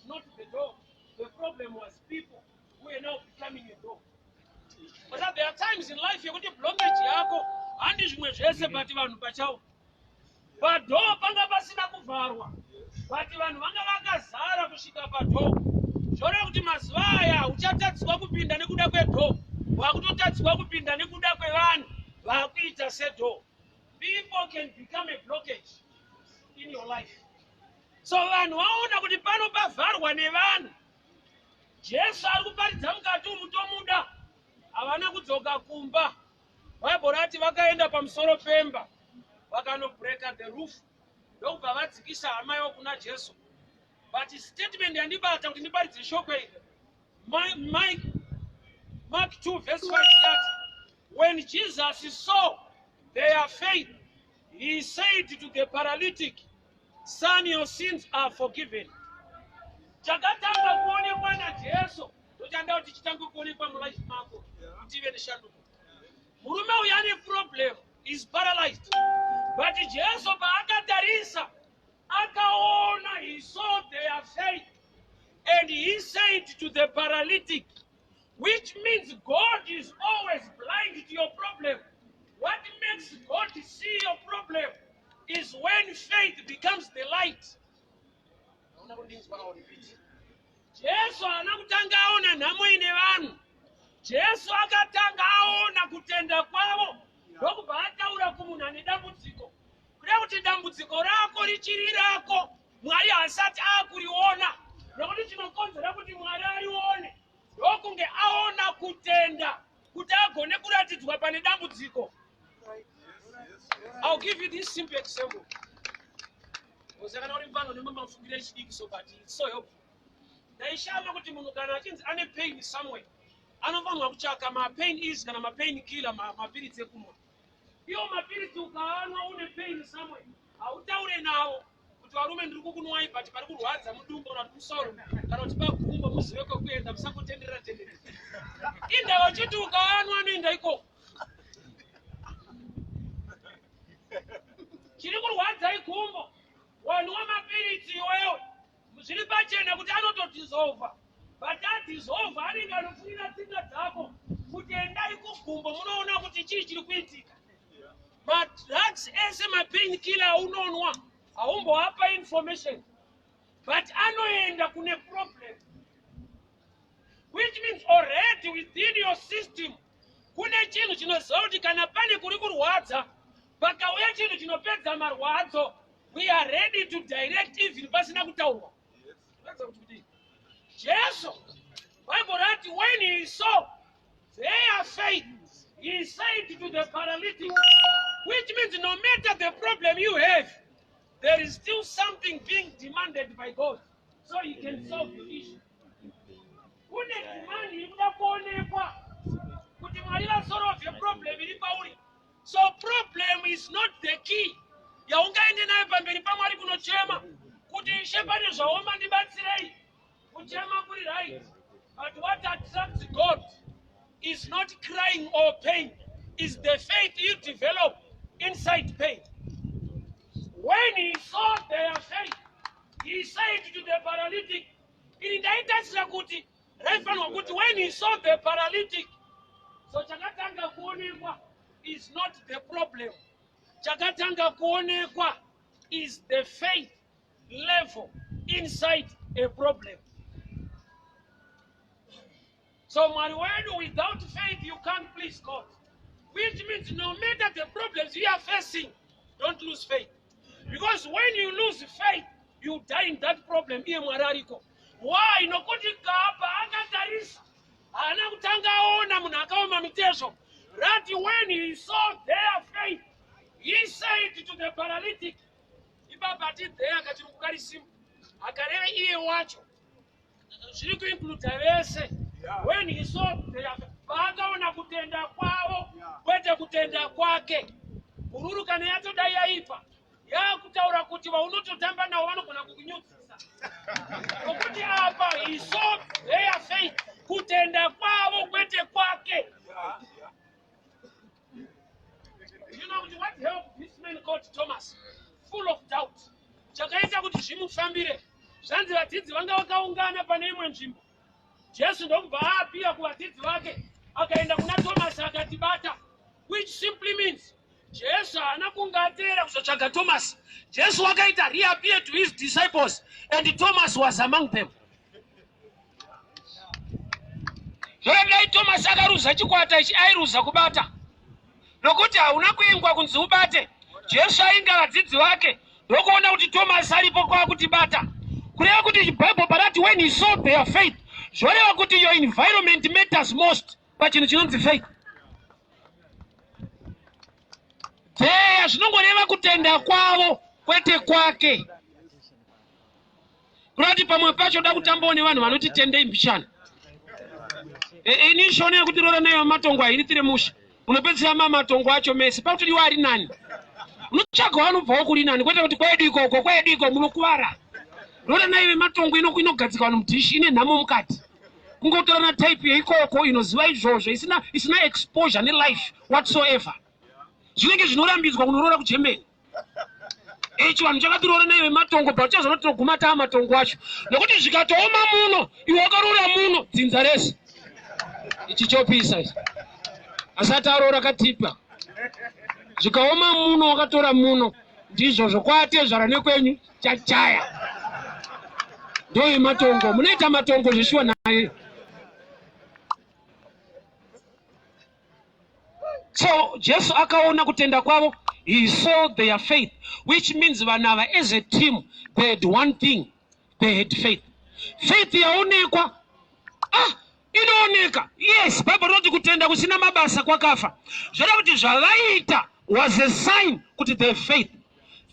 was not the door. The problem was people who are now becoming a door. But there are times in life yekuti blockage yako handi zvimwe zvese but vanhu pachavo. Padoor panga pasina kuvharwa, but vanhu vanga vakazara kusvika padoor. Zvoreva kuti mazuva aya uchatadziswa kupinda nekuda kwedoor, wakutotadziswa kupinda nekuda kwevanhu vakuita sedoor. People can become a blockage in your life. So vanhu vaona kuti pano pavharwa nevanhu, Jesu ari kuparidza mukati umu tomuda. Havana kudzoka kumba. Bible rati vakaenda pamusoro pemba vakanobreaka the roof ndokubva vadzikisa hama yavo kuna Jesu. But statement yandibata kuti ndiparidze shoko iri, Mark 2 verse 5 yati, when Jesus saw their faith, he said to the paralytic, "Son, your sins are forgiven." Chakatanga kuonekwa naJesu ndochanda kuti chitange kuonekwa mulife mako kuti ive neshanduko. Murume uyu ane problem, is paralyzed, but Jesu paakatarisa akaona, he saw their faith and he said to the paralytic, which means God is always blind to your problem. What makes God see your problem is when faith becomes the light. Hauna kundinzwa, I'll repeat. Jesu haana kutanga aona nhamo ine vanhu. Jesu akatanga aona kutenda kwavo ndokubva ataura kumunhu ane dambudziko. Kuda kuti dambudziko rako richiri rako, Mwari haasati akuriona, nokuti chinokonzera kuti Mwari arione ndokunge aona kutenda kuti agone kuratidzwa pane dambudziko. I'll give you this simple example. Kana uri mfano nemamafungiro echidiki so, but it's so helpful. Ndaishama kuti munhu kana achinzi ane pain somewhere, anofanirwa kutsvaka mapain is kana mapain killer, mapiritsi ekumwa. Iwo mapiritsi ukaanwa une pain somewhere, hautaure nawo kuti, "Varume, ndiri kukunwai, but pari kurwadza mudumbu kana kuti musoro kana kuti pagumbo, muzive kwekuenda, musangotenderera tenderera." Indava uchiti ukaanwa anoenda ikoko? Chiri kurwadza igumbo, wanwa mapiritsi iwewe, zviri pachena kuti anotodissolva, but adissolva anenge anofunira tsinga dzako kuti endai kugumbo munoona kuti chii chiri kuitika. Madrugs ese, mapain killer aunonwa, haumboapa information, but anoenda kune problem, which means already within your system kune chinhu chinoziva kuti kana pane kuri kurwadza, pakauya chinhu chinopedza marwadzo, we are ready to direct even pasina kutaurwa. Ratidza kuti kudii? Jesu, Bible rati when he saw their faith, he said to the paralytic, which means no matter the problem you have, there is still something being demanded by God so he can solve your issue. Kune demand iri kuda kuonekwa kuti Mwari vasolve problem iri pauri. So problem is not the key yaungaende nayo pamberi paMwari kunochema kuti, "Ishe, pane zvaoma, ndibatsirei." Kuchema kuri right, but what attracts God is not crying or pain, is the faith you develop inside pain. When he saw their faith, he said to the paralytic. Iri ndaitarisira kuti raifanirwa kuti when he saw the paralytic. So chakatanga kuonekwa is not the problem. Chakatanga kuonekwa is the faith level inside a problem. So Mwari wedu, without faith you can't please God, which means no matter the problems you are facing, don't lose faith, because when you lose faith, you die in that problem. Iye Mwari ariko. Why? Nokuti kapa akatarisa, haana kutanga aona munhu akaoma mitezo. Rati when he saw their faith, he said to the paralytic. Ipapa ati there, kachirungu kari simple, akareve iye wacho, zviri kuincluda vese. When he saw their, paakaona kutenda kwavo, kwete kutenda kwake. Bhururu kana yatodai yaipa, yakutaura kuti vaunototamba navo vanogona kukunyudzisa, nokuti apa he saw their faith, kutenda kwavo kwete kwake. You know kuti what helped this man called Thomas, full of doubt, chakaita kuti zvimufambire? Zvanzi vadzidzi vanga vakaungana pane imwe nzvimbo. Jesu ndokubva aappear kuvadzidzi vake, akaenda kuna Thomas akati, "Bata," which simply means Jesu haana kunge ateera kuzotsvaga Thomas. Jesu wakaita reappear to his disciples and Thomas was among them. Zvoda Thomas akaruza chikwata ichi, airuza kubata, nokuti hauna kuingwa kunzi ubate. Jesu ainga vadzidzi vake, ndokuona kuti Thomas aripo, kwakuti, "Bata." Kureva kuti Bible parati, "When he saw their faith," zvoreva kuti your environment matters most pachinhu chinonzi faith. Their zvinongoreva kutenda kwavo, kwete kwake. Kureva kuti pamwe pacho da kutambawo nevanhu vanoti tendei mbichana. Ini shona yekuti rora nayo matongo hainitire musha. Unopedzisira mamatongo acho mese. Pakutodiwa ari nani, unotsvaga vanobvawo kuri nani, kwete kuti kwedu ikoko, kwedu iko munokuvara. Rora naive matongo inogadzika vanhu mudhishi, ine nhamo mukati. Kungotorana type yeikoko inoziva izvozvo, isina exposure nelife whatsoever. Zvinenge zvinorambidzwa kunoroora kuGermany. Ichi vanhu chakatirora naive matongo, but chazona tinoguma taa matongo acho, nokuti zvikatooma muno, iwe wakaroora muno, dzinza rese ichi chopisa ichi. Asati aroora katipa, zvikaoma muno, wakatora muno, ndizvozvo kwatezvara nekwenyu chachaya. Ndoyematongo, munoita matongo zveshuwa naye. So Jesu akaona kutenda kwavo. He saw their faith, which means vanhu ava as a team, they had one thing: they had faith. Faith yaonekwa. Ah, inooneka, yes. Bhaibheri rinoti kutenda kusina mabasa kwakafa. Zvoreva kuti zvavaita was a sign kuti they have faith.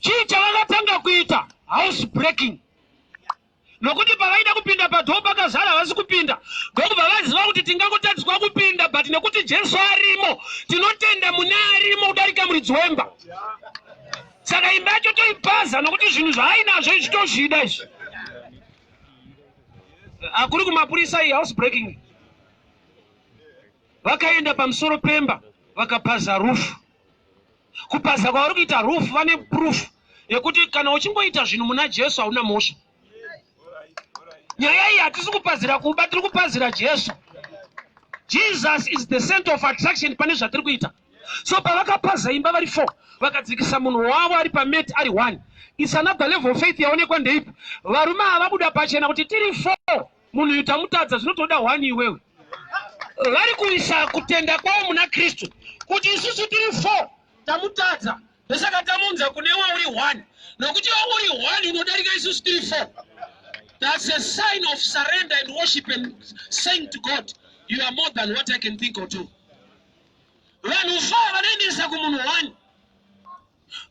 Chii chavakatanga kuita? House breaking, nokuti pavaida kupinda, padoor pakazara, havasi kupinda. Ndokubva vaziva kuti tingangotadziswa kupinda, but nekuti Jesu arimo, tinotenda mune arimo kudarika muridzi wemba. Saka imba yacho toipaza, nokuti zvinhu zvaainazvo izvi tozvida izvi. Hakuri kumapurisa iyi house breaking. Vakaenda pamusoro pemba, vakapaza roof. Kupaza kwavari kuita roof, vane proof yekuti kana uchingoita zvinhu muna Jesu, hauna mhosva. Nyaya iyi hatisi kupazira kuba, tiri kupazira Jesu. Jesus is the center of attraction pane zvatiri kuita. So pavakapaza imba vari four, vakadzikisa munhu wavo ari pamat ari one. It's another level of faith yaonekwa. Ndeipi? Varume havabuda pachena kuti tiri four, munhu uyu tamutadza, zvinotoda one iwewe. Vari kuisa kutenda kwavo muna Kristu kuti isusu tiri four, tamutadza, ndosaka tamunza kunewe uri one, nokuti iwe uri one unodarika isusu tiri four. That's a sign of surrender and worship and saying to God, "You are more than what I can think or do." Vanhu four vanoendesa kumunhu one,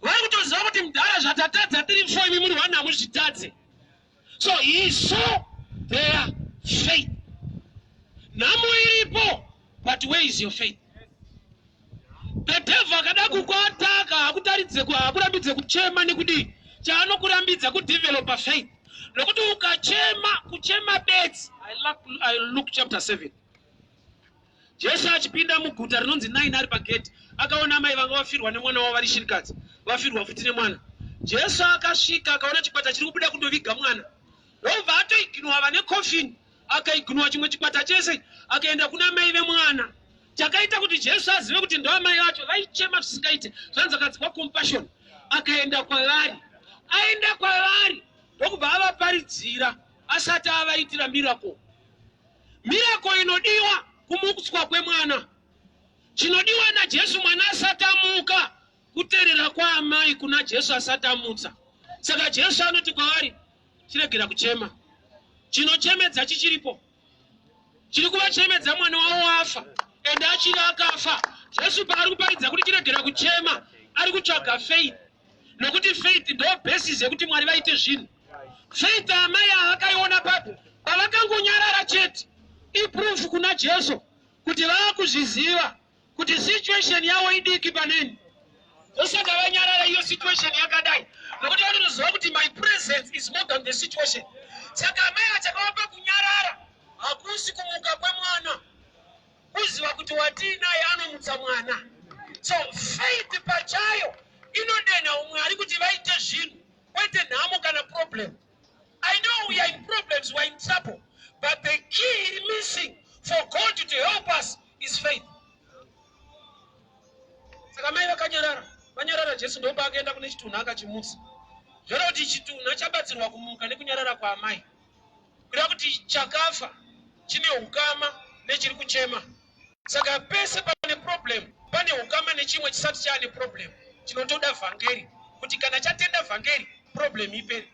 vari kutoziva kuti mudhara, zvatatadza tiri four, imi muri one, hamuzvitadze. So he saw their faith. Nhamo iripo, but where is your faith? The devil akada kukuattacka, hakutaridze, hakurambidze kuchema nekudii. Chaanokurambidza kudevelopa faith, nokuti ukachema, kuchema bedzi. Luke chapter 7, Jesu achipinda muguta rinonzi 9, ari pagedhi, akaona mai vanga vafirwa nemwana wavo, vari shirikadzi, vafirwa futi nemwana. Jesu akasvika, akaona chikwata chiri kubuda kundoviga mwana, ndobva atoignora vane coffin, akaignora chimwe chikwata chese, akaenda kuna mai vemwana. Chakaita kuti Jesu azive kuti ndoamai vacho, vaichema zvisingaite. Zvanzi akadzikwa compassion, akaenda kwavari. Aenda kwavari, ndokubva avaparidzira asati avaitira miracle. Miracle inodiwa kumutswa kwemwana. Chinodiwa naJesu mwana asati amuka, kuteerera kwaamai kuna Jesu asati amutsa. Saka Jesu anoti kwavari, "Chiregera kuchema." Chinochemedza chichiripo, chiri kuvachemedza mwana wavo wafa, ende achiri akafa. Jesu paari kuparidza kuti chiregera kuchema, ari kutsvaga faith, nokuti faith ndo basis yekuti Mwari vaite zvinhu. Faith amai avakaiona papo pavakangonyarara chete, iproof kuna Jesu kuti vaakuzviziva kuti situation yavo idiki paneni, ndosaka vanyarara iyo situation yakadai, nokuti vanotoziva kuti my presence is more than the situation. Saka amai achakavapa kunyarara hakusi kumuka kwemwana, kuziva kuti watiinaye anomutsa mwana. So faith pachayo inodenha umwari kuti vaite zvinhu, kwete nhamo kana problem. I know we are We are in trouble, but the key missing for God to help us is faith. Saka mai vakanyarara, vanyarara, Jesu ndopaakaenda kune chitunha akachimutsa. Zvoreva kuti chitunha chabatsirwa kumuka nekunyarara kwaamai, kureva kuti chakafa chine ukama nechiri kuchema. Saka pese pane problem pane ukama nechimwe chisati chaane problem chinotoda vhangeri, kuti kana chatenda vhangeri, problem iperi.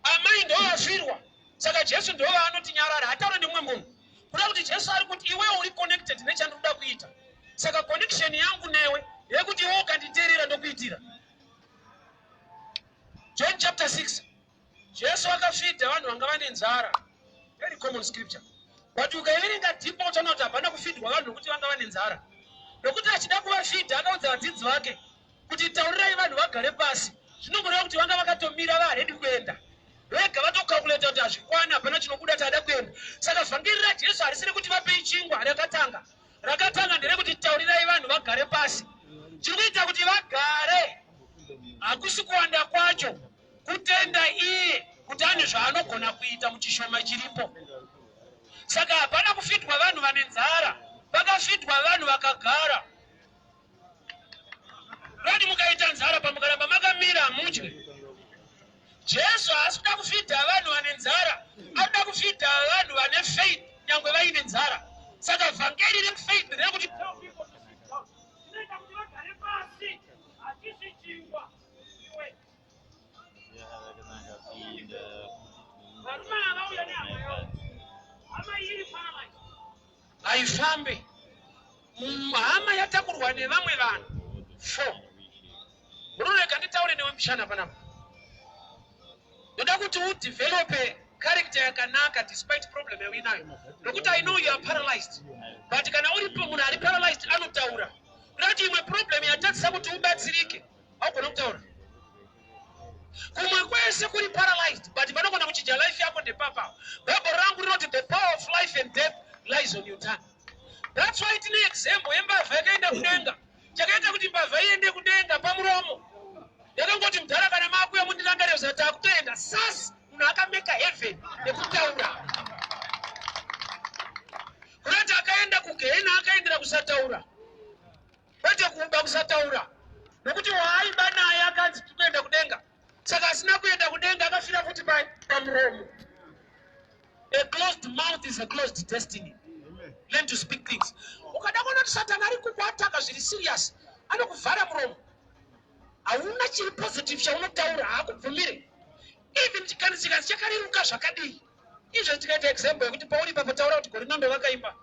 Amai ndovafirwa, saka Jesu ndova nyarara, hataure nemumwe munhu, kuda kuti Jesu ari kuti iwewe uri connected nechandinoda kuita. Saka connection yangu newe yekuti iwe ukanditeerera, ndokuitira. John chapter 6, Jesu akafidha vanhu vanga vane nzara. Very common scripture, but ukaiverenga deeper uchaona kuti hapana kufidwa vanhu nokuti vanga vane nzara, nokuti achida kuvafidha akaudza vadzidzi vake kuti, "Taurirai vanhu vagare pasi." Zvinongoreva kuti vanga vakatomira, vaready kuenda vega, vatocalculate kuti hazvikwana, hapana chinobuda, tada kuenda. Saka vhangeri raJesu harisi rekuti vapei chingwa. Rakatanga nderekuti taurirai vanhu vagare pasi. Chiri kuita kuti vagare hakusi kuwanda kwacho, kutenda iye kuti ane zvaanogona kuita muchishoma chiripo. Saka hapana kufidwa vanhu vane nzara, pakafidwa vanhu vakagara. Rati mukaita nzara, pamukaramba makamira hamudye. Jesu haasi kuda kufidha vanhu vane nzara, anoda kufidha vanhu vane faith nyangwe vaine nzara. Saka vhangeri refaith rekuti tell people to sit down, chinoita kuti vagare pasi hachisi chingwa iwe. Varume ava vauya nehama yavo, hama iri paralyzed, haifambe. Hama yatakurwa nevamwe vanhu four. Munorega nditaure newe mushana panapa. Ndoda kuti udevelope character yakanaka despite problem yauinayo, nokuti I know you are paralyzed, but kana uri munhu ari paralyzed anotaura. Ndoda kuti imwe problem yatadzisa kuti ubatsirike, haugona kutaura. Kumwe kwese kuri paralyzed, but panogona kuchinja life yako ndepapa. Bhaibheri rangu rinoti the power of life and death lies on your tongue. That's why tine example yembavha yakaenda kudenga. Chakaita kuti mbavha iende kudenga pamuromo. Yakangoti, "Mudhara, kana makuya mundirangarira, takutoenda." Sasi munhu akameka heaven nekutaura. Kurati akaenda kugehena akaendera kusataura, kwete kuba, kusataura, nokuti waaiba naye akanzi tikuenda kudenga. Saka asina kuenda kudenga akafira futi pamuromo. A closed mouth is a closed destiny. Learn to speak things. Ukada kuona kuti Satani ari kukuattacka zviri serious, anokuvhara muromo, hauna chiri positive chaunotaura, haakubvumire, even chikanzi chikanzi chakareruka zvakadii. Izvo tikaita example yekuti pauri ipapo, taura kuti gore rino vakaimba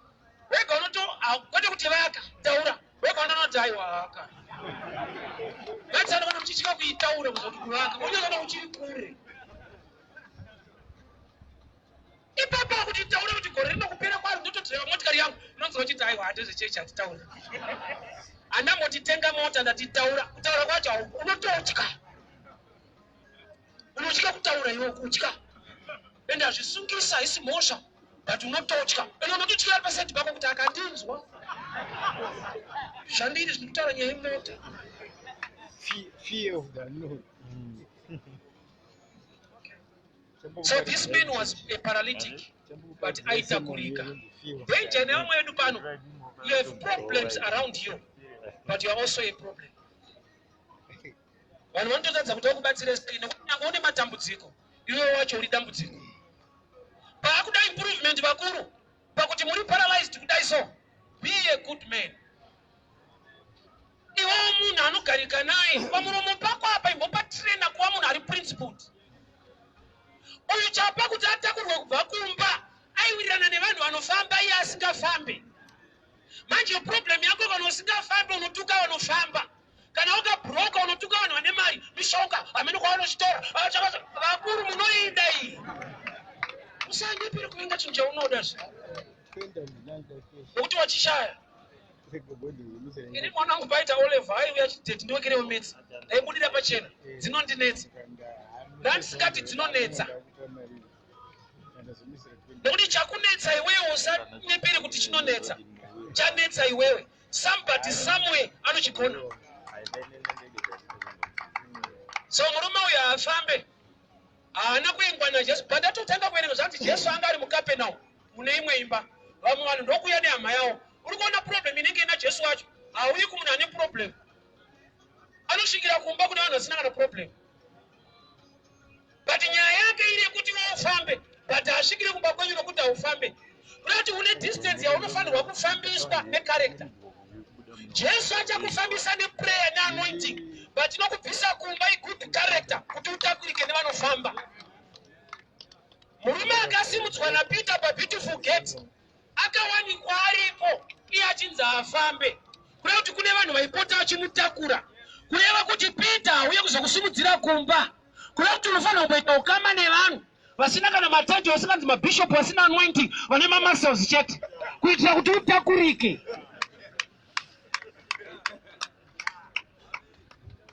wega, unoto kwete kuti vaka, taura wega, unonoti aiwa aka ngatisana. Kana muchitya kuitaura kuzoti kuvaka, unoona uchiri kure ipapo. Kuti taura kuti gore rino kupera kwaro ndotodhireva motikari yangu, unonzwa uchiti aiwa, handezvechechi, hatitaura, handambotitenga mota, ndatitaura. Kutaura kwacho unototya, unotya kutaura iwe, kutya. Ende hazvisungisa, haisi mhosva, but unototya. Ende unototyira paside pako kuti akandinzwa zvandiri zviri kutaura nyaya yemota. Fear of the unknown. So this man was a paralytic, but aitakurika. Danger nevamwe vedu pano, you have problems around you, but you are also a problem. Vanhu vanototadza kuti vakubatsire sei, nekuti nyange une matambudziko, iwe wacho uri dambudziko. Paakuda improvement vakuru, pakuti muri paralyzed kudai, so be a good man. Iwewo munhu anogarika naye, pamuromo pako apa imbopatraina kuva munhu ari principled. Uyu chapa kuti atakurwe kubva kumba, aiwirirana nevanhu vanofamba, iye asingafambe. Manje problem yako, kana usingafambe unotuka vanofamba, kana ukabroka unotuka vanhu vane mari, mishonga hamene kwavanochitora. Vakuru munoida iyi, usanyepere kuvenga chinhu chaunoda zve nokuti wachishaya. Ini mwana wangu paita O level aiuya chiteti, "Ndiwekerewo maths." Ndaibudira pachena, dzinondinetsa. Ndandisingati dzinonetsa, nekuti chakunetsa iwewe, usanyepere kuti chinonetsa. Chanetsa iwewe, somebody somewhere anochigona. So murume uyu haafambe. Haana kuengwa naJesu, but atotanga kuverenga zvanzi Jesu anga ari muKapenau mune imwe imba. Vamwe vanhu ndokuuya nehama yavo. Uri kuona problem inenge ina Jesu wacho? Hauyi kumunhu ane problem. Anosvikira kumba kune vanhu vasina kana problem. But nyaya yake iri yekuti iwe ufambe, but haasvikire kumba kwenyu nokuti haufambe. Kuda kuti une distance yaunofanirwa kufambiswa necharacter. Jesu achakufambisa neprayer neanointing, but inokubvisa kumba igood character kuti utakurike nevanofamba. Murume akasimudzwa naPeter paBeautiful Gate akawanikwa aripo iye achinzi afambe, kureva kuti kune vanhu vaipota vachimutakura, kureva kuti Peter auye kuzokusimudzira kumba, kureva kuti unofanira kumboita ukama nevanhu vasina kana matajo, vasinganzi mabishop, vasina anointing, vane mamuscles chete, kuitira kuti utakurike.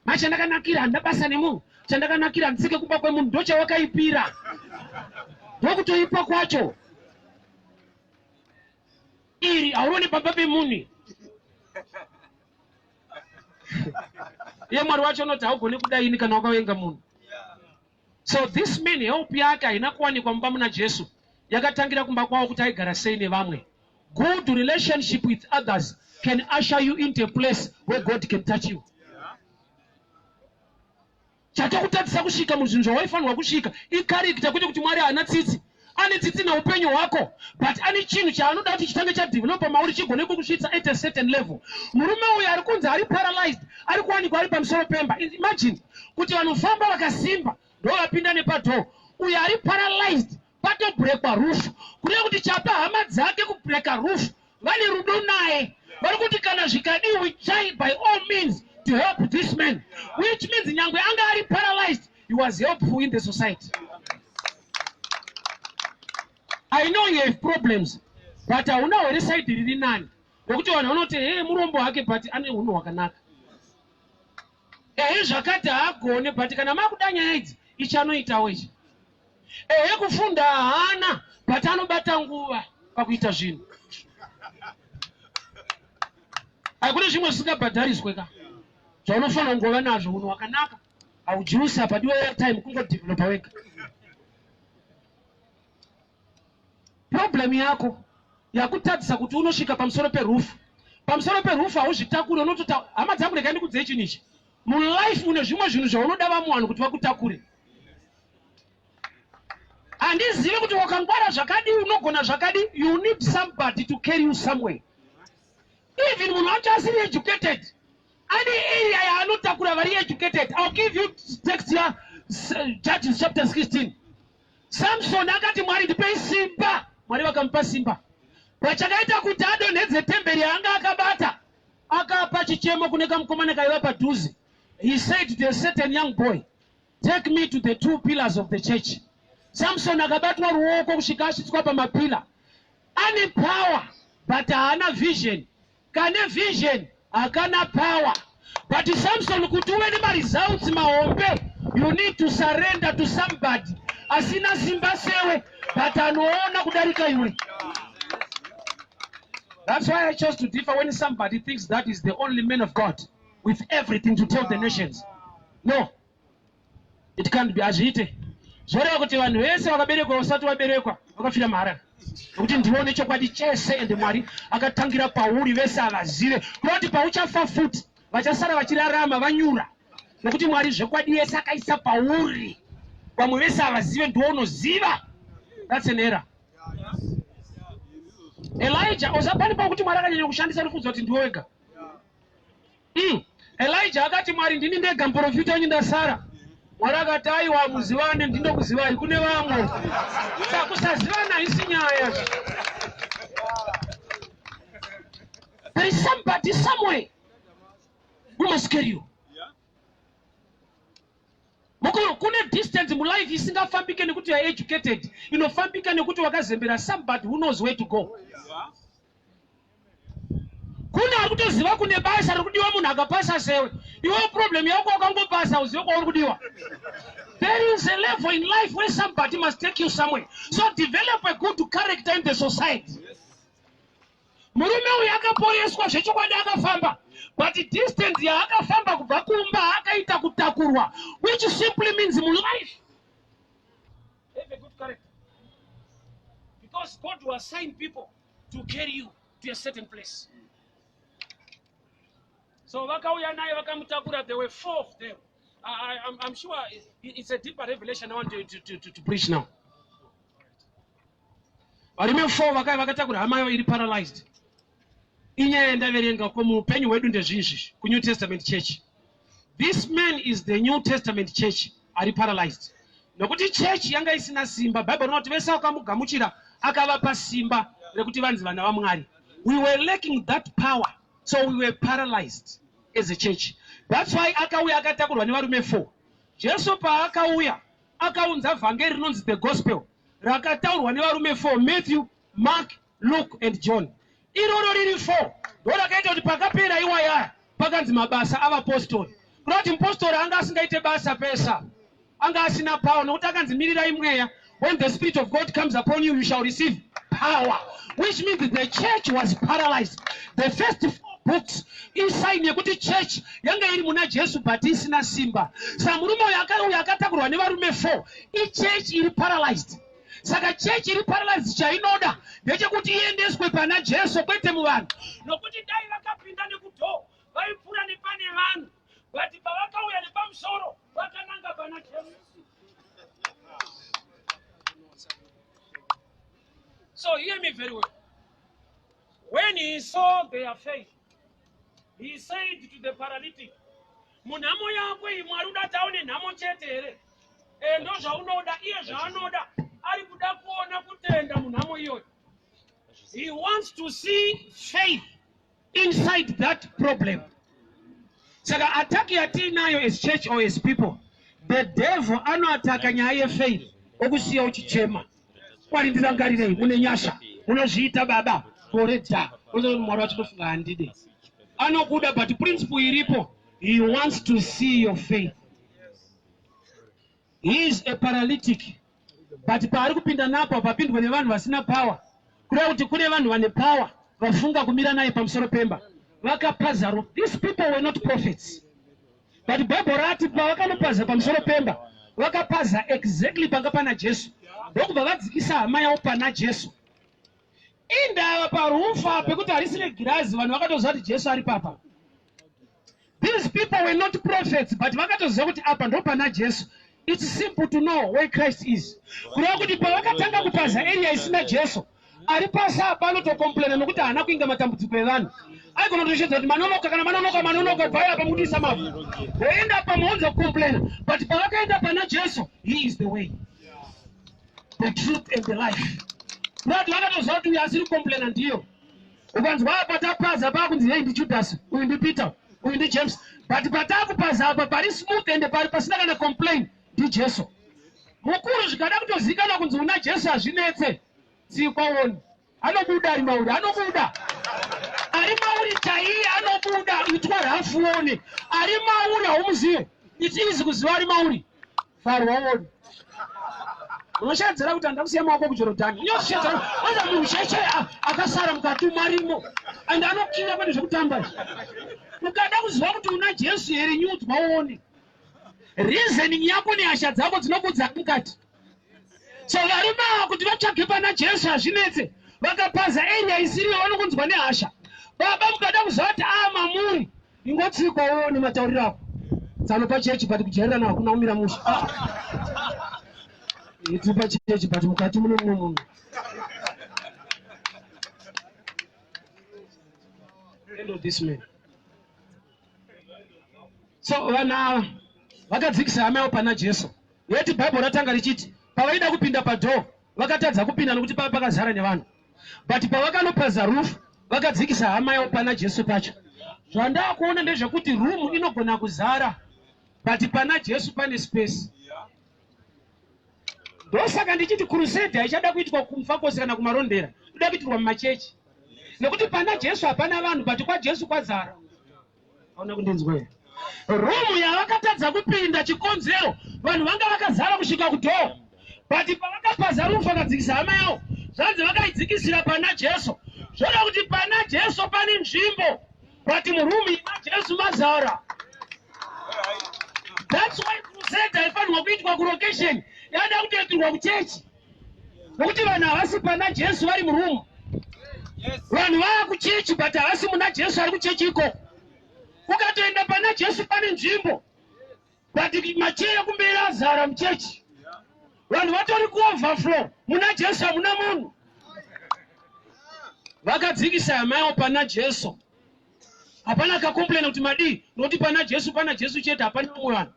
Ma chandakanakira handina basa nemunhu, chandakanakira handitsike kumba kwemunhu, ndochawakaipira, ndokutoipa kwacho. Iri haurione pamba pemunhu. Iye Mwari wacho unoti haugoni kudaini kana wakavenga munhu. So this man help yake haina kuwanikwa mumba muna Jesu, yakatangira kumba kwavo kuti aigara sei nevamwe. Good relationship with others can usher you into a place where God can touch you. Chatokutadzisa kusvika muzvinhu zvawaifanirwa kusvika icharacter, kwete kuti Mwari haana tsitsi. Ane tsitsi neupenyu hwako, but ane chinhu chaanoda kuti chitange chadevelopa mauri chigone kukusvitsa at a certain level. Murume uyu ari kunzi ari paralyzed, ari kuwanikwa ari pamusoro pemba. Imagine kuti vanofamba vakasimba ndovapinda nepadoor, uyu ari paralyzed patobrekwa roof, kureva kuti chapa hama dzake kubreka roof, vane rudo naye, vari kuti kana zvikadii we try by all means to help this man, which means nyangwe anga ari paralyzed, he was helpful in the society. I know you have problems, but hauna here side riri nani nekuti vanhu vanoti he murombo hake, but ane hunhu hwakanaka. Ehe, zvakati haagone, but kana makuda nyaya idzi ichanoitawo ichi. Ehe, kufunda haana, but anobata nguva pakuita zvinhu. Hakune zvimwe zvisingabhadhariswe ka zvaunofanira kungova nazvo. Unhu hwakanaka haujiusi, hapadiwa airtime, kungodevelopa wega. Problem yako yakutadzisa kuti unosvika pamusoro perufu, pamusoro perufu hauzvitakuri, unotota. Hama dzangu, regai ndikudzei chinhu ichi. Mulife une zvimwe zvinhu zvaunoda vamwe vanhu kuti vakutakure. Handizivi kuti wakangwara zvakadii, unogona zvakadii, you need somebody to carry you somewhere. Even munhu wacho asiri educated, ane area yaanotakura vari educated. I'll give you text ya Judges chapter 16. Samson akati, Mwari, ndipei simba. Mwari vakamupa simba. Pachakaita kuti adonhedze temberi yaanga akabata, akapa chichemo kune kamukomana kaiva padhuze. He said to a certain young boy, "Take me to the two pillars of the church." Samson akabatwa ruoko kusvika asvitswa pamapillar. Ane power but haana vision. Kane vision hakana power. But Samson, kuti uve nemaresults mahombe, you need to surrender to somebody asina simba sewe but anoona kudarika iwe. That's why I chose to differ when somebody thinks that is the only man of God with everything to tell the nations. No, it can't be. Hazviite. Zvoreva kuti vanhu vese vakaberekwa usati waberekwa vakafira mahara, nekuti ndiwe une chokwadi chese, ende Mwari akatangira pauri, vese havazive. Kureva kuti pauchafa futi vachasara vachirarama vanyura, nekuti Mwari zvekwadi yese akaisa pauri, vamwe vese havazive, ndiwe unoziva. That's an error. Elijah usapani pakuti Mwari akanyanya kushandisa nekuudza kuti ndiwe wega. Elijah akati, Mwari, ndini ndega muprofita wenyu ndasara. Mwari akati, aiwa, muzivane, ndindokuzivai, kune vamwe. Saka kusazivana haisi nyaya. There is somebody somewhere who must carry you. Mukuru, kune distance mulife isingafambike nekuti you are educated, inofambika nekuti wakazembera somebody who knows where to go. Kune ari kutoziva kune basa riri kudiwa munhu akapasa sewe. Iwe problem yako wakangopasa, uzive kwauri kudiwa. There is a level in life where somebody must take you somewhere. So develop a good character in the society. Murume uyu akaporeswa zvechokwadi, akafamba, but distance yaakafamba kubva kumba akaita kutakurwa, which simply means mulife a good character because God will assign people to carry you to a certain place. So vakauya naye vakamutakura. There were four of them. I'm sure it's a deeper revelation I want to preach now. Varume four vakauya vakatakura hama yavo iri paralyzed. Inyaya yandaverenga ko muupenyu hwedu ndezvizvi kuNew Testament Church. This man is the New Testament Church ari paralyzed nokuti church yanga isina simba. Bhaibheri rinoti vese vakamugamuchira akavapa simba rekuti vanzi vana vaMwari. We were lacking that power, so we were paralyzed as a church. That's why akauya akatakurwa nevarume 4. Jesu paakauya akaunza vhangeri rinonzi the gospel rakataurwa nevarume 4, Matthew, Mark, Luke and John. Iroro riri 4 ndo rakaita kuti pakapera iwayaya pakanzi Mabasa Avapostori. Kuda kuti mupostori anga asingaite basa pesa anga asina power, nokuti akanzi mirirai mweya. When the Spirit of God comes upon you, you shall receive power, which means the church was paralyzed. The first four books isign yekuti church yanga iri muna Jesu but isina simba. Sa murume uyu akauya akatakurwa nevarume 4 ichurch iri paralyzed. Saka church iri paralyzed chainoda ndechekuti iendeswe pana Jesu, kwete muvanhu, nokuti dai vakapinda nekudoor vaipfuura nepane vanhu, but pavakauya nepamusoro vakananga pana Jesu. So hear me very well. When he saw their faith, he said to the paralytic, munhamo yako iyi, Mwari uda taone nhamo chete here? E, ndo zvaunoda. Iye zvaanoda, ari kuda kuona kutenda munhamo iyoyo. He wants to see faith inside that problem. Saka attack yatiinayo as church or as people, the devil anoataka nyaya yefaith, okusiya uchichema, "Mwari, ndirangarirei, mune nyasha, munozviita baba." Gore dha Mwari wachitofunga handide. Anokuda, but principle iripo, he wants to see your faith. He is a paralytic, but paari kupinda napo hapapindwe nevanhu vasina power. Kureva kuti kune vanhu vane power vafunga kumira naye pamusoro pemba vakapaza roof. These people were not prophets, but Bhaibheri rati pavakanopaza pamusoro pemba vakapaza exactly panga pana Jesu, ndokubva vadzikisa hama yavo pana Jesu. Indava paroof pekuti harisi regirazi, vanhu vakatoziva kuti Jesu ari papa. These people were not prophets, but vakatoziva kuti apa ndo pana Jesu. It's simple to know where Christ is. Kureva kuti pavakatanga kupaza area isina Jesu, ari pasi apa anotocomplaina nokuti haana kuinga matambudziko evanhu. Aigona kutoshedza kuti manonoka, kana manonoka, manonoka, bvai apa mutiisa mavhu, voenda apa mounza kucomplaina. But pavakaenda pana Jesu, he is the way, the truth and the life. Kureva kuti vakatoziva kuti uyu asiri kucomplaina ndiyo. Ukanzwa apa tapaza pakunzi, "Hei, ndiJudas uyu, ndiPeter uyu, ndiJames," but patakupaza apa pari smooth ende pari pasina kana complain ndiJesu mukuru. Zvikada kutozivikanwa kunzi una Jesu hazvinetse. Tsikwaoni anobuda ari mauri, anobuda ari mauri chaiye, anobuda itwa rafuone ari mauri. Haumuzive? It's easy kuziva ari mauri. Farwa uone, unoshedzera kuti handa kusiya maoko kuJorodhani. Unoshedzera oza munhu chaichai akasara mukati marimo and anokira kwete zvekutamba izvi. Ukada kuziva kuti una Jesu here, nyudzwa uone reasoning yako nehasha dzako dzinokudza mukati. So varume ava kuti vatsvage pana Jesu hazvinetse. Vakapaza area isiriyo vanokunzwa nehasha. Baba, mukada kuziva kuti aa mamuri, ingotsikwa uone matauriro ako. Tsano pachechi but kujairana hakuna kumira mushe. Ah. Tiri pachechi but mukati mune mumwe munhu. End of this man. So vanhu ava vakadzikisa hama yavo pana Jesu. Yeti Bhaibheri ratanga richiti pavaida kupinda padoor vakatadza kupinda nokuti pava pakazara nevanhu, but pavakanopaza roof vakadzikisa hama yavo pana Jesu pacho. Zvandakuona ndezvekuti room inogona kuzara, but pana Jesu pane space. Ndosaka ndichiti crusade haichada kuitwa kuMufakose kana kuMarondera, inoda kuitirwa mumachechi, nekuti pana Jesu hapana vanhu, but kwaJesu kwazara. Auna kundinzwa here? Room yavakatadza kupinda, chikonzero vanhu vanga vakazara kusvika kudoor, but pavakapaza roof vakadzikisa hama yavo, zvanzi vakaidzikisira pana Jesu. Zvoda kuti pana Jesu pane nzvimbo, but muroom maJesu mazara. That's why crusade haifanirwa kuitwa kulocation. Yada kutoitirwa kuchechi nokuti vanhu havasi pana Jesu, vari murumu. Vanhu vava kuchechi but havasi muna Jesu ari kuchechi ikoko. Ukatoenda pana Jesu pane nzvimbo, but macheya kumberi azara muchechi, vanhu vatori kuoverflow. Muna Jesu hamuna munhu. Vakadzikisa hama pana Jesu, hapana akacomplaina kuti madii, nokuti pana Jesu, pana Jesu chete, hapana mumwe vanhu.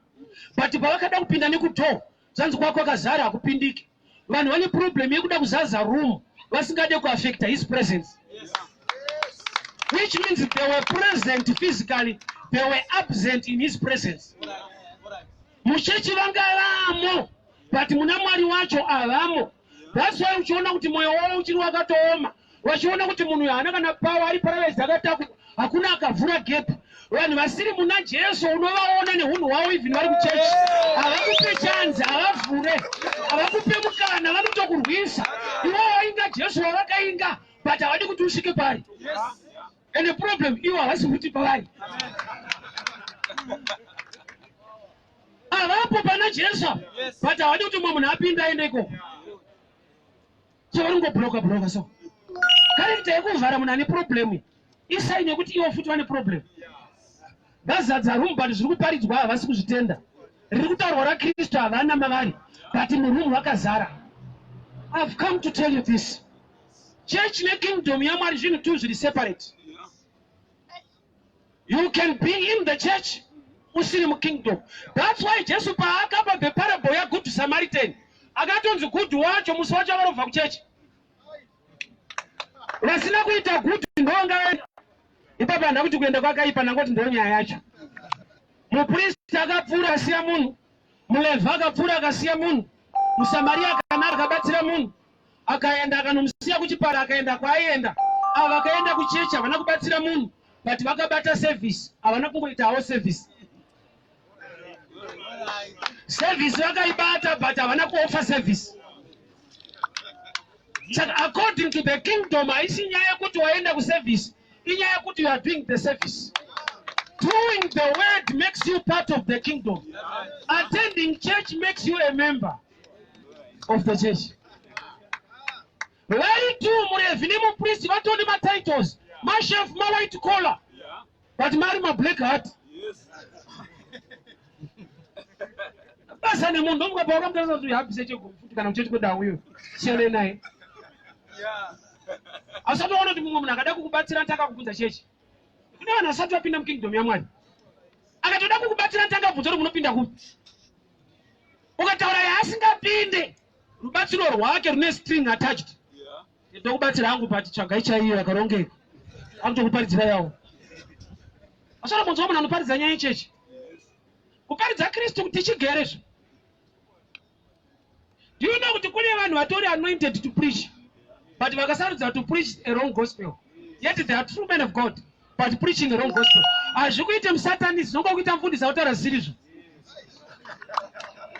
But pavakada kupinda nekudoor, zanzi kwako akazara, hakupindiki. Vanhu vane problem yekuda kuzaza room vasingade kuaffecta his presence, which means they were present physically, they were absent in his presence. Muchechi vanga vamo, but muna Mwari wacho avamo. That's why uchiona kuti mwoyo wavo uchiri wakatooma, vachiona kuti munhu haana kana power, ari paralyzed, akatakura, hakuna akavhura gap. Vanhu vasiri muna Jesu unovaona neunhu hwavo. Even vari kuchechi havakupe chanzi, havavhure, havakupe mukana, vanotokurwisa. Iwo wainga Jesu wavakainga, but havadi kuti usvike pari. And the problem, iwo havasi kuti pavari avapo pana Jesu, but havadi kuti mumwe munhu apinde aende ikoko, so vari kungobloka bloka. So character yekuvhara munhu ane problem isign yekuti iwo futi vane problem. Vazadza room, but zviri kuparidzwa havasi kuzvitenda. Riri kutaurwa raKristu havana mavari, but muroom vakazara. I've come to tell you this: church nekingdom yaMwari zvinhu two zviri separate. You can be in the church usiri mukingdom. That's why Jesu paakapa the parable yaGood Samaritan, akatonzi good wacho musi wacho avarobva kuchechi. Vasina kuita good ndonga ipapo. Handa kuti kuenda kwakaipa, ndangoti ndo nyaya yacho. Mupristi akapfuura akasiya munhu, muLevhi akapfuura akasiya munhu, muSamaria akanaka akabatsira munhu, akaenda akanomusiya kuchipara, akaenda kwaaienda. Ava vakaenda kuchechi havana kubatsira munhu, but vakabata service. Havana kungoita hawo service, service vakaibata, but havana kuoffer service. Saka according to the kingdom, haisi nyaya yekuti waenda kuservice, inyaya yekuti you are doing the service. Doing the word makes you part of the kingdom. Attending church makes you a member of the church. Vari two, muRevhi nemupristi, vatori matitles, machef, mawhite collar, but mari mablack hat. Basa nemunhu ndomuka pawakamutaurisa kuti habvise chegumi futi kana muchechi kwedawo uyo, siyane naye. Asatoona kuti mumwe munhu akada kukubatsira ntakakubvunza chechi. Kune vanhu vasati vapinda mukingdom yaMwari, akatoda kukubatsira ntakabvunza kuti munopinda kupi. Ukataura yaasingapinde, rubatsiro rwake rune string attached. Ndokubatsira hangu, but tsvagai chaiyo yakarongeka. Akutokuparidzira yawo. Asara munzwa munhu anoparidza nyaya yechechi, kuparidza Kristu kuti tichigere zvo. Do you know kuti kune vanhu vatori anointed to preach, but vakasarudza to preach a wrong gospel? Yet they are true men of God, but preaching a wrong gospel. Hazvi kuite musatanist, zvinonga kuita mufundisi autaura zvisiri.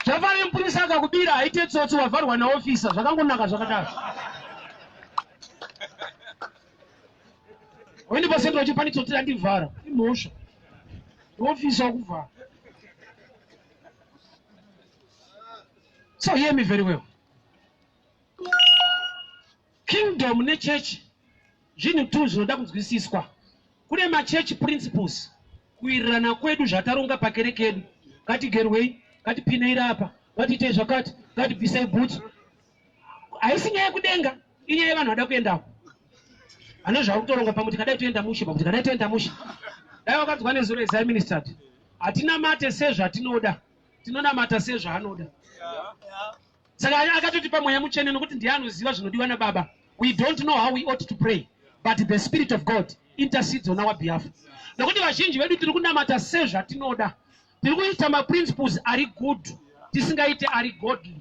Zvafanira mupurisa akakubira haite tsotsi, wavharwa naofisa, zvakangonaka zvakadaro. Waende pasendera uchipani tsotsi randivhara, imhosva, ofisa wakuvhara. So hear me very well: kingdom nechurch zvinhu two zvinoda kunzwisiswa. Kune machurch principles, kuwirirana kwedu zvataronga pakereke yedu: ngatigerwei, ngatipinei apa, ngatiitei zvakati, ngatibvisei bhutsu. Haisi nyaya yekudenga, inyaya yevanhu vada kuendako ane zvauri kutoronga. Pamwe tikadai toenda mushe, pamwe tikadai toenda mushe. Dai wakanzwa nezuro Isai ministered, hatinamate sezvatinoda, tinonamata sezvaanoda. Saka akatotipa Mweya Mutsvene nokuti ndiye anoziva zvinodiwa naBaba. We don't know how we ought to pray, but the Spirit of God intercedes on our behalf. Nokuti vazhinji vedu tiri kunamata sezvatinoda, tiri kuita maprinciples ari good, tisingaite ari godly.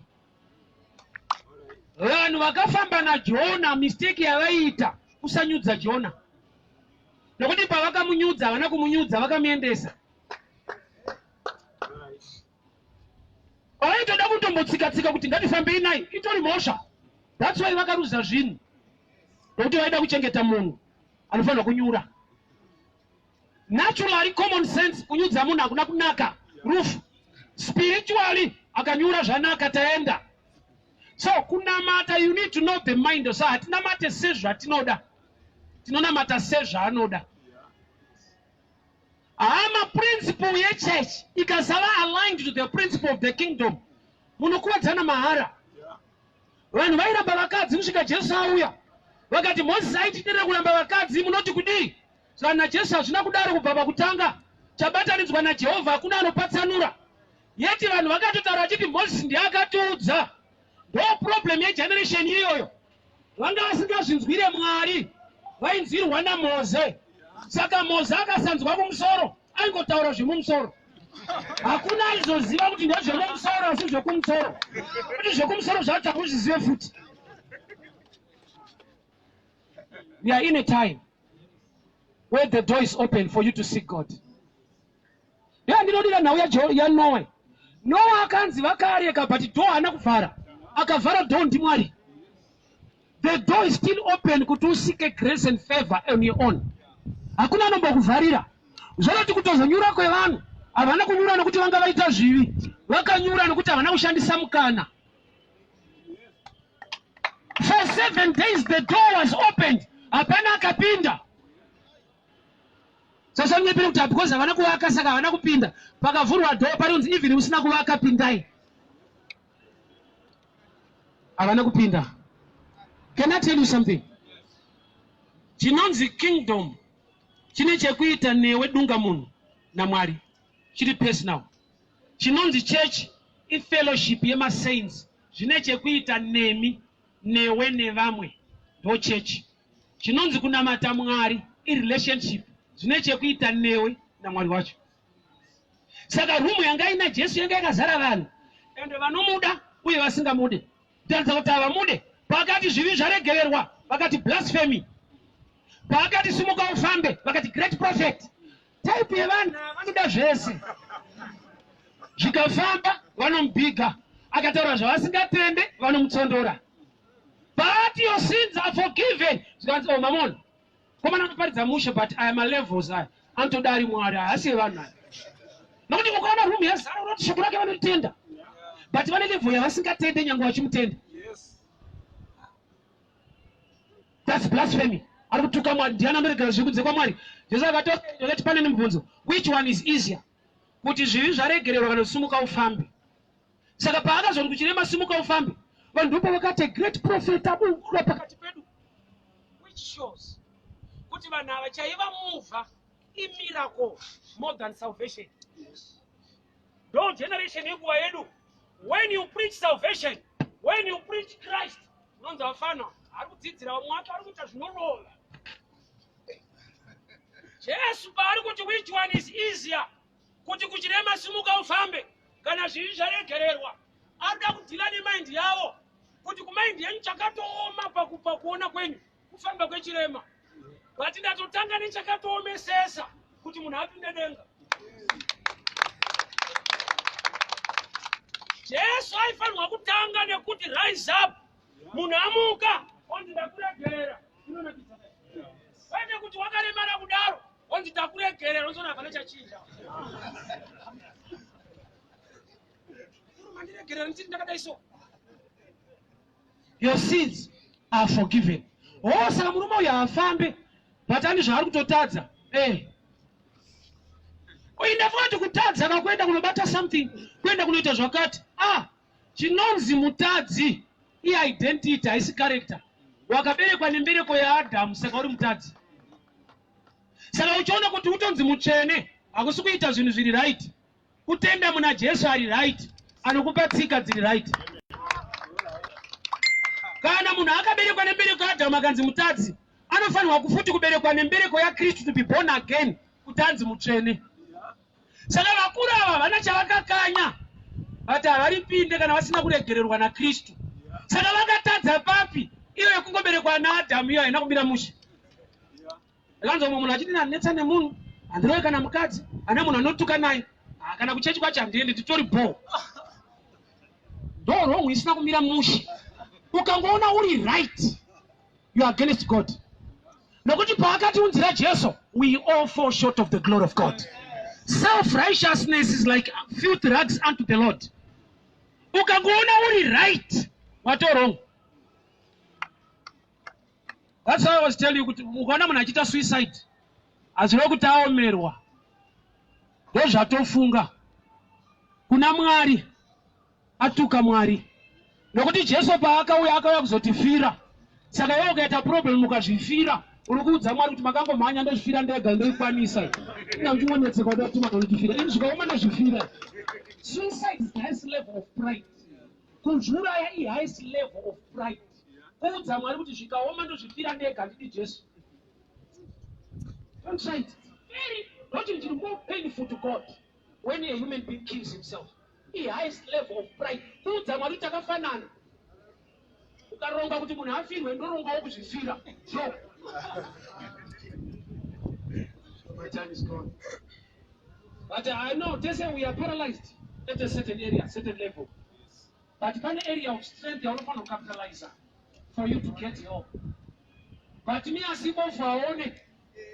Vanhu vakafamba naJona, mistake yavaiita kusanyudza Jona, nokuti pavakamunyudza, havana kumunyudza, vakamuendesa. Vaitoda kutombotsika-tsika kuti ngatifambei naye, itori mhosva. That's why vakaruza zvinhu, nokuti vaida kuchengeta munhu anofanira kunyura. Naturally, common sense, kunyudza munhu hakuna kunaka, rufu. Spiritually, Akanyura zvanaka taenda. So kunamata you need to know the mind. So hatinamate sezvatinoda. Tinonamata sezvaanoda. Hama principle yechurch ikasava aligned to the principle of the kingdom munokuvadzana mahara. Vanhu vairamba vakadzi kusvika Jesu auya. Vakati Moses aititendera kuramba vakadzi munoti kudii? Saka naJesu hazvina kudaro kubva pakutanga. Chabatanidzwa naJehovha hakuna anopatsanura. Yeti vanhu vakatotaura vachiti Moses ndiye akatiudza. Ndo problem yegeneration iyoyo. Vanga vasingazvinzwire Mwari, vainzwirwa naMoze. Saka Moze akasanzwa kumusoro, aingotaura zvemumusoro. Hakuna aizoziva kuti ndezvemumusoro asi zvekumusoro. Kuti zvekumusoro zvacho hakuzvizive futi. We are in a time where the door is open for you to seek God. Ndiyo ndinodira nhau yaNoe. Noa akanzi vakareka but door haana kuvhara. Akavhara door ndiMwari. The door is still open kuti usike grace and favor on your own. Hakuna anombokuvharira. Zvanoti kutozonyura kwevanhu havana kunyura nokuti vanga vaita zvivi. Vakanyura nokuti havana kushandisa mukana. For 7 days the door was opened. Hapana akapinda. Sasanyepere kuti because havana kuvaka saka havana kupinda. Pakavhurwa door parinzi even usina kuvaka pindai. Havana kupinda. Can I tell you something? Chinonzi kingdom chine chekuita newe dunga munhu naMwari. Chiri personal. Chinonzi church ifellowship yemasaints zvine chekuita nemi newe nevamwe ndo church. Chinonzi kunamata Mwari irelationship zvine chekuita newe naMwari wacho. Saka room yanga ina Jesu yanga yakazara vanhu ende vanomuda uye vasingamude. Kutaridza kuti havamude. Paakati zvivi zvaregererwa vakati blasphemy. Paakati simuka ufambe vakati great prophet. Type yevanhu ava vanoda zvese. Zvikafamba vanomubhiga. Akataura zvavasingatende vanomutsondora. But your sins are forgiven. Zvikanzi oh mamona. Komana anoparidza mushe but aya malevels aya anotoda ari Mwari haasi evanhu aya. Nokuti ukaona room yazara unoti shoko rake vanotenda. But vane level yavasingatende nyange vachimutenda. That's blasphemy. Ari kutuka Mwari. Ndiani anoregera zviri kunze kwaMwari? Jesu akati akati pane nemubvunzo. Which one is easier? Kuti zvivi zvaregererwa kana kusimuka ufambe. Saka paakazoti kuchirema simuka ufambe, vanhu ndipo vakati great prophet abuka pakati pedu. Which shows kuti vanhu ava chaiva muvha imiracle more than salvation. Ndo generation yenguva yedu. When you preach salvation, when you preach Christ, unonzi vafana ari kudzidzira vamwe wake ari kuita zvinorova. Jesu paari kuti which one is easier kuti kuchirema simuka ufambe kana zvivi zvaregererwa arikuda kudhila nemaindi yavo kuti kumaindi yenyu chakatooma pakupa kuona kwenyu kufamba kwechirema but ndatotanga nechakatoomesesa kuti munhu apinde denga jesu aifanirwa kutanga nekuti rise up munhu amuka onzi ndakuregerera inonakidza kwete kuti wakaremara kudaro onzi takuregerera onzona hapana chachinja mandiregerera ndichiti ndakadai so your sins are forgiven oh saka murume uyu haafambe but ane zvaari kutotadza eh uyu ndafunga kuti kutadza kakuenda kunobata something kuenda kunoita zvakati ah chinonzi mutadzi iidentity haisi character wakaberekwa nembereko yaadhamu saka uri mutadzi saka uchiona kuti utonzi mutsvene hakusi kuita zvinhu zviri right Kutenda muna Jesu ari right anokupa tsika dziri right. Kana munhu akaberekwa nembereko yaAdhamu akanzi mutadzi, anofanirwa kufuti kuberekwa nembereko yaKristu to be born again kuti anzi mutsvene. Saka vakuru ava havana chavakakanya but havaripinde kana vasina kuregererwa naKristu. Saka vakatadza papi? Iyo yekungoberekwa naAdhamu iyo haina kumira mushe. Ndakanzwa mumwe munhu achiti ndanetsa nemunhu handirove kana mukadzi ane munhu anotuka naye ah, kana kuchechi kwacho handiendi nditori bho ndo wrong isina kumira mushe ukangoona uri right you are against god nokuti paakatiunzira jesu we all fall short of the glory of god self righteousness is like filth rags unto the lord. Ukangoona uri right, wato wrong. That's why I was telling you kuti ukaona munhu achiita suicide, hazvirevi kuti aomerwa. Ndozvatofunga kuna Mwari, atuka Mwari. Nokuti Jesu paakauya, akauya kuzotifira. Saka iwe ukaita problem ukazvifira, uri kuudza Mwari kuti makangomhanya, ndozvifira ndega, ndoikwanisa. Ina uchingonetseka kuda kuti makanondifira. Ini zvikaoma ndozvifira. Suicide is the highest level of pride. Kuzviuraya i highest level of pride. Kuudza Mwari kuti zvikaoma ndozvifira ndega, handidi Jesu. Don't try it. Very, not chiri more painful to God when a human being kills himself. I highest level of pride. Kuudza Mwari kuti takafanana. Ukaronga kuti munhu afirwe, ndorongawo kuzvifira. So My time is gone. But I know they say we are paralyzed at a certain area, certain level. But pane area of strength yaunofanira kucapitalize for you to get help. But me asibofu aone,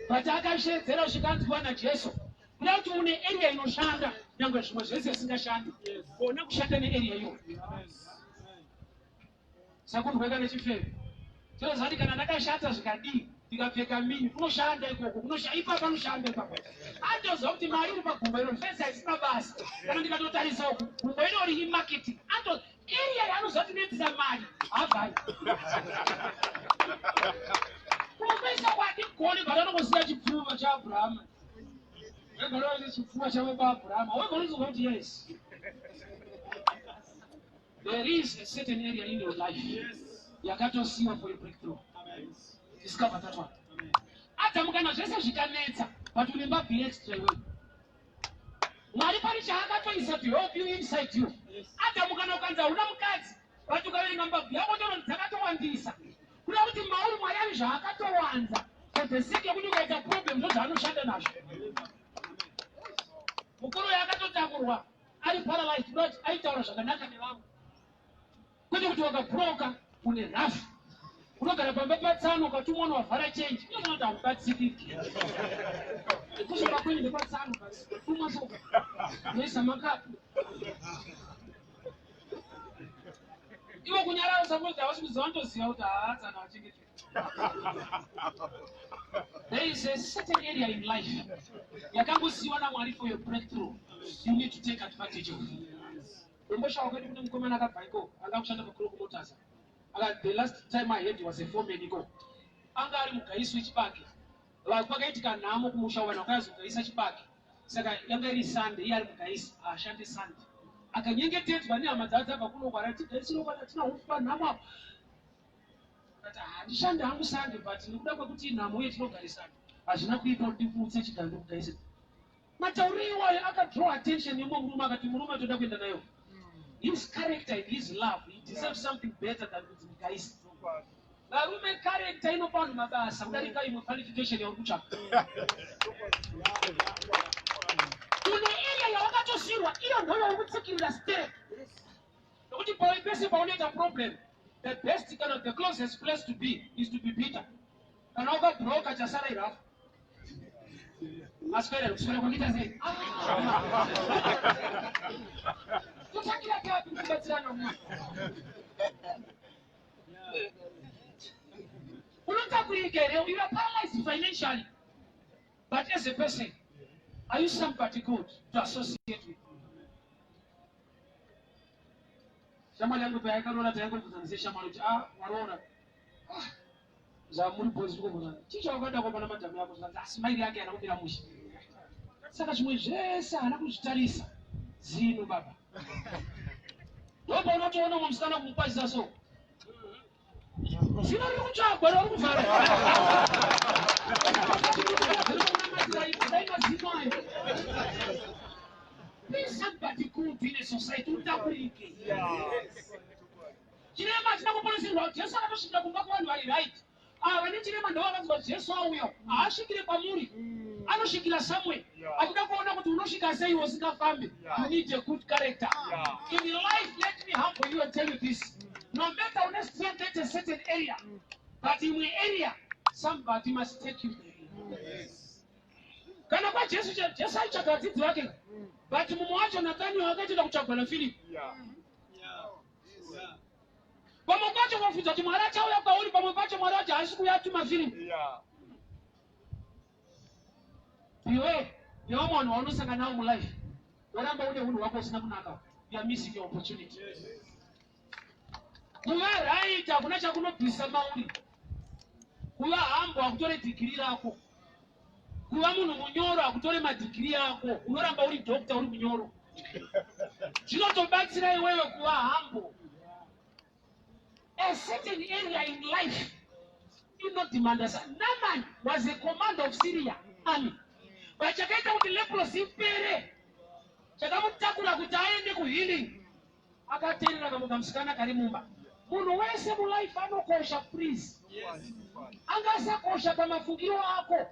but akashedzera zvikanzwa naJesu. Kuda kuti une area inoshanda, nyangwe zvimwe zvese zvisingashandi. Kona kushanda nearea iyoyo. Sakundweka nechifeve. Tinozati kana ndakashata zvikadii, ndikapfeka mini, kunoshanda ikoko, kunosha ipapa, panoshanda ipapa. Atoziva kuti mari iri pagumbo iro, fensi haisina basa. Kana ndikatotarisa uku, gumbo irori imarketing. Ato area yaanoziva kuti inoitisa mari, habvai. Kunokuisa kwadigoni, but anongosiya chipfuva chaAbrahama. Wegona chipfuva chababa Abrahama. Wegona kuti yes. There is a certain area in your life yakatosiwa for your breakthrough. Discover that one. Adamu, kana zvese zvikanetsa, but une mbabvi extra iwewe. Mwari pane chaakatoisa to help you inside you. Adamu, kana ukanzi hauna mukadzi, but ukaverenga mbabvu yako tono dzakatowandisa. Kuda kuti mauri Mwari ane zvaakatowanza for the sake yekuti ukaita problem ndozvaanoshanda nazvo. Mukuru uyu akatotakurwa ari paralyzed, kuda kuti aitaura zvakanaka nevamwe, kwete kuti wakabhuroka, une rafu, unogara pamba patsano, ukatumwa wavhara chenji, unoona kuti haubatsiriki. Kusvika kwenyu ndepatsano, tumwa so noisa makapu ivo kunyarara sakuti havasi kuziva, vanotoziva kuti haatsano achengetwe. There is a certain area in life yakangosiyiwa naMwari for your breakthrough. You need to take advantage of. Kumboshawa kwedu kune mukomana akabva ikoko, anga kushanda paCroc Motors. Aka the last time I heard he was a foreman ikoko. Anga ari mugaisi wechibage. Kwakaitika nhamo kumusha, vanhu vakazogaisa chibage. Saka yanga iri Sunday, iye ari mugaisi, haashandi Sunday. Akanyengetedzwa nehama dzake dzabva kuno kwara tigaisiro kwana tina hufu panhamo apa. But handishandi hangu Sunday, but nekuda kwekuti inhamo uye tinogarisana, hazvina kuipa kuti ndikuutse chigando kugaisa. Matauriro iwayo akadraw attention yemumwe murume, akati murume atoda kuenda nayo. His character and his love, he deserves something better than kunzi mugaisi. Varume, character inopa vanhu mabasa kudarika imwe qualification yauri kutsvaka. Une area yawakatosirwa, iyo ndoyauri kutsikirira sterek, nokuti pese paunoita problem, the best kana the closest place to be is to be bitter. Kana wakabroka, chasara irafu. Maswera, kuswera kwakuita sei? Totangira kapi kubatsirana mwana? Unotakurika here? You are paralyzed financially, but as a person, are you somebody good to associate with? Shamwari yangu payakaroora, taingobvunzana seshamwari kuti, "Ah, waroora? Ah, zvamuri boys tikobvunzana, chii chawakada kwapana madhamu yako?" Zvikanzi asi mairi yake haana kumira mushe, saka zvimwe zvese haana kuzvitarisa. Zino baba, ndopaunotoona umwe musikana kumukwazisa so, zino riri kutsvagwa, rari kuvhara. Dai mazino ayo. Be somebody good in a society, utakurike. Chirema china kuponesirwa. Jesu akatosvikira kumba kuvanhu vari right. Ava vane chirema ndo vakanzwa Jesu auya. Haasvikire kwamuri, anosvikira somewhere achida kuona kuti unosvika sei usingafambi. You need a good character in life. Let me humble you and tell you this: no matter une strength at a certain area, but imwe area somebody must take you there. Kana kwaJesu, Jesu aitsvaga vadzidzi vake, but mumwe wacho, Nathaniel, akatoenda kutsvagwa naPhilip. Pamwe pacho unofunza kuti Mwari achauya kwauri, pamwe pacho Mwari wacho haasi kuuya, atuma firimu. Iwe nevamwe vanhu vaunosangana navo mulife, woramba une unhu hwako usina kunaka, you are missing your opportunity. Kuva right hakuna chakunobvisa mauri. Kuva humble hakutore dhigiri rako. Kuva munhu munyoro hakutore madhigiri ako. Unoramba uri doctor uri munyoro. Zvinotobatsira iwewe kuva humble. A certain area in life inodemanda. Naaman was a commander of Syria army, but chakaita kuti leprosy ipere, chakamutakura kuti aende kuhealing, akateerera kamwe kamusikana kari mumba. Munhu wese mulife anokosha. Please, angasakosha pamafungiro ako,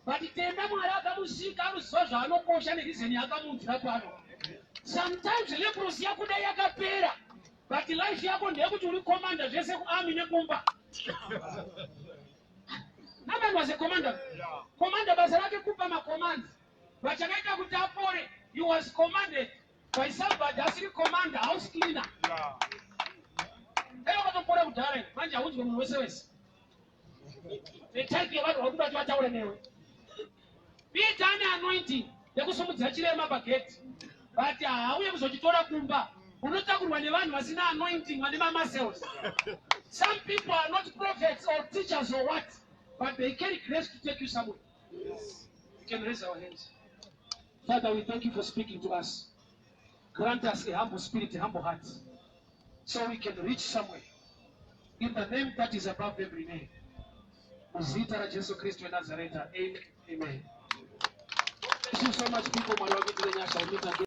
but tenda Mwari akamusika anoziva zvaanokosha nereason yaakamuunzira pano. Sometimes leprosy yakuda yakapera, but life yako ndeyekuti uri commander zvese kuarmy nekumba. Naaman was a commander. Commander basa rake kupa macommands, but chakaita kuti apore, he was commanded by somebody asiri commander, house cleaner. Dai wakatopora kudhara, manje haunzwe munhu wese wese netype yevanhu vari kuda kuti vataure newe. Peter ane anointing yekusumudzira chirema pageti, but haauye kuzochitora kumba. Unotakurwa nevanhu vasina anointing, vane mamuscles. Some people are not prophets or teachers or what, but they carry grace to take you somewhere. You can raise our hands. Father, we thank you for speaking to us. Grant us a humble spirit, a humble heart, so we can reach somewhere, in the name that is above every name, muzita raJesu Kristu weNazareta, amen, amen. Thank you so much, people. Mwari wakuitire nyasha. We meet again.